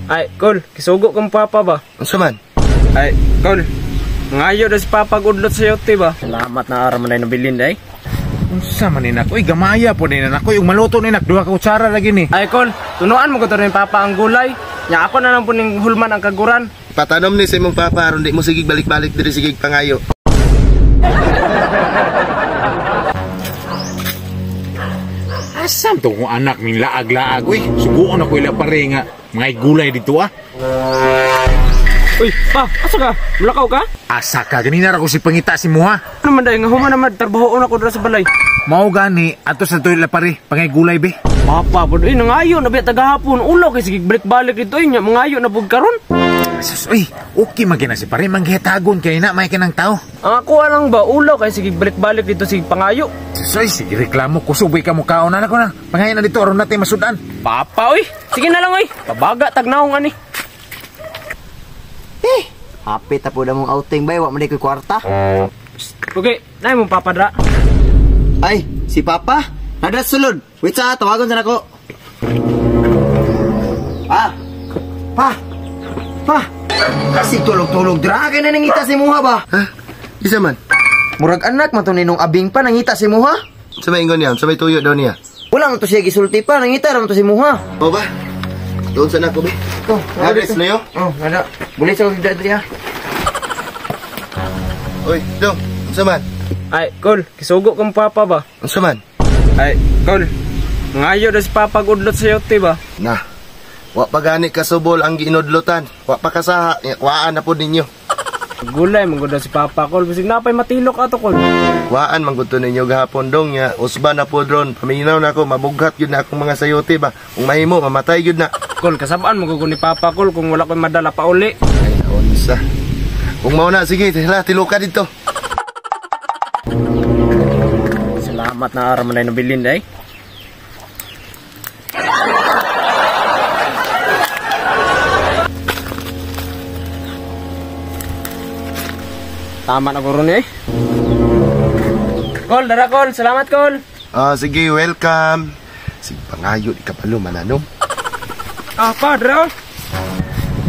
Ay, Kol, kisugo kang papa ba? Unsa man? Ay, Kol, mangayo na si papa gudlot sa yote ba? Salamat na araw man ay nabilin ay. Unsa man ni nak? Uy, gamaya po ni nak. Uy, maluto ni nak duha ka kutsara lagi ni. Ay, Kol, tunuan mo ko to ni papa ang gulay. Nya ako na lang po ning hulman ang kaguran. Patanom ni sa imong papa aron di mo sigig balik-balik diri sigig pangayo. Asam to kung anak ning laag-laag. Uy, suguon ako ila pare nga mga gulay dito ah. Uy, pa, asa ka? Mulakaw ka? Asa ka? Ganina ra ko si pangita si muha. Ano man dahil nga human naman, trabahoon ako dira sa balay. Mao gani, ato sa tuyo ila pare, pangay gulay be. Papa, po, uy, nangayo na biya tagahapon. Ulaw kay sige balik-balik dito, uy, mangayo na pug karon. Sus, uy, okay man kina si pare, manghitagon kay na, may kinang tao. Ang ako lang ba, ulaw kay sige balik-balik dito sige pangayo. Sus, uy, sige reklamo, kusubay ka mo kaon na ko na. Pangayo na dito, aron natin masudan. Papa, uy, sige na lang, uy, pabaga, tagnaong ani. Hapit na po na mong outing bay, wa man ko'y kwarta. Okay, na mong papadra. Ay, si Papa? Nada sulod. Wait sa, tawagon sa nako. Ah, pa, pa. Kasi tulog-tulog dra, kay na nangita si Muha ba? Ha? Isa man? Murag anak man to ninong abing pa, nangita si Muha. Sa may ingon niya, sa may tuyo daw niya. Wala man to siya gisulti pa, nangita ra man to si Muha. O ba? Doon sa nako be. Oh, Address na yo? Oh, nada. Boleh sa kog dito ya. Oy, dong, unsa man? Ay, Kol, kisugo kang papa ba? Unsa man? Ay, Kol, mangayo na si papa gudlot sa yote ba? Na. Wa pa gani kasubol ang giinudlotan. Wa pa kasaha, kuhaan na pud ninyo. Gulay, manggod na si papa, Kol. Basig napay matilok ato, Kol. Kuhaan man gud to ninyo gahapon dong nya. Usba na pud ron. Paminaw na ako, mabughat gyud na akong mga sayote ba. Kung mahimo mamatay gyud na. Kol, kasabaan mo ko ni papa, Kol, kung wala ko'y madala pa uli. Ay, naunsa. Kung mao na, sige, tila, tiluka dito. Salamat na araw man ay nabilin, day. Tama na guro ni eh. Kol, dara Kol. Salamat, Kol. Ah, sige, welcome. Sige, pangayo, di ka palo, mananom. Ah, pa, dara.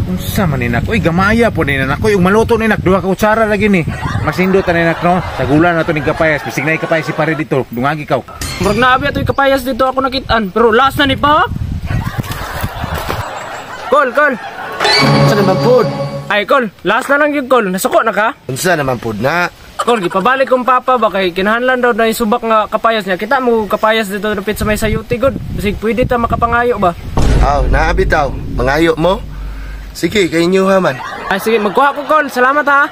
Unsa man ni nak? Uy, gamaya po ni nak. Uy, maluto ni nak, duha ka kutsara lagi ni. Masindot ni nak, no? Sagulan na to ning kapayas. Bisig na kapayas si pare dito. Dungagi kaw. Murag naabi ato'y kapayas dito ako nakitaan. Pero last na ni pa. Kol, Kol. Unsa naman pod? Ay, Kol, last na lang yun, Kol. Nasuko na ka? Unsa naman pod na? Kol, gipabalik kong papa ba kay kinahanglan daw na isubak nga kapayas niya. Kita mo kapayas dito dapit sa may sayuti god. Basig pwede ta makapangayo ba? Aw, naabi taw. Mangayo mo? Sige, kay inyo ha man. Ay, sige, magkuha ko, Kol. Salamat ha.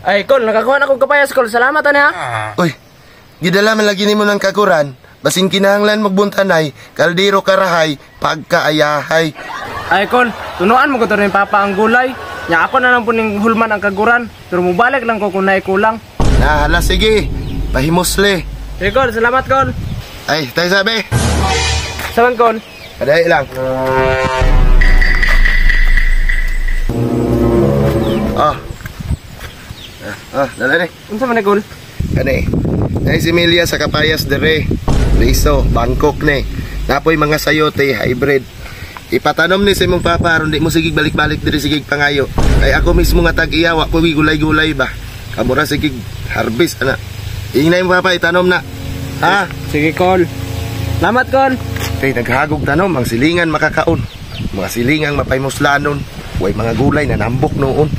Ay, Kol, nakakuha na kong kapayas, Kol. Salamat ha. Uy, gidala man lagi nimo ng kakuran. Basin kinahanglan magbuntanay, kaldero karahay, pagkaayahay. Ay, Kol, tunuan mo ko to ni papa ang gulay. Nya ako na lang po ning hulman ang kaguran. Pero mubalik lang ko kung naikulang. Na, hala, sige. Pahimusli. Sige, Kol, salamat, Kol. Ay, tayo sabi. Saman, Kol. Aday lang. Ah. Ah, dala ni. Unsa man ni, Kol? Kani. Ay si Emilia sa kapayas dere. Riso, Bangkok ni. Napoy mga sayote, hybrid. Ipatanom ni sa imong papa aron di mo sigig balik-balik diri sigig pangayo. Ay ako mismo nga tag-iya wa ko gulay-gulay ba. Kamura sigig harvest ana. Ingna imong papa itanom na. Ha? Sige, Kol. Salamat, Kol. Kay naghagog tanom ang silingan makakaon. Mga silingang mapaymuslanon, way mga gulay na nambok noon.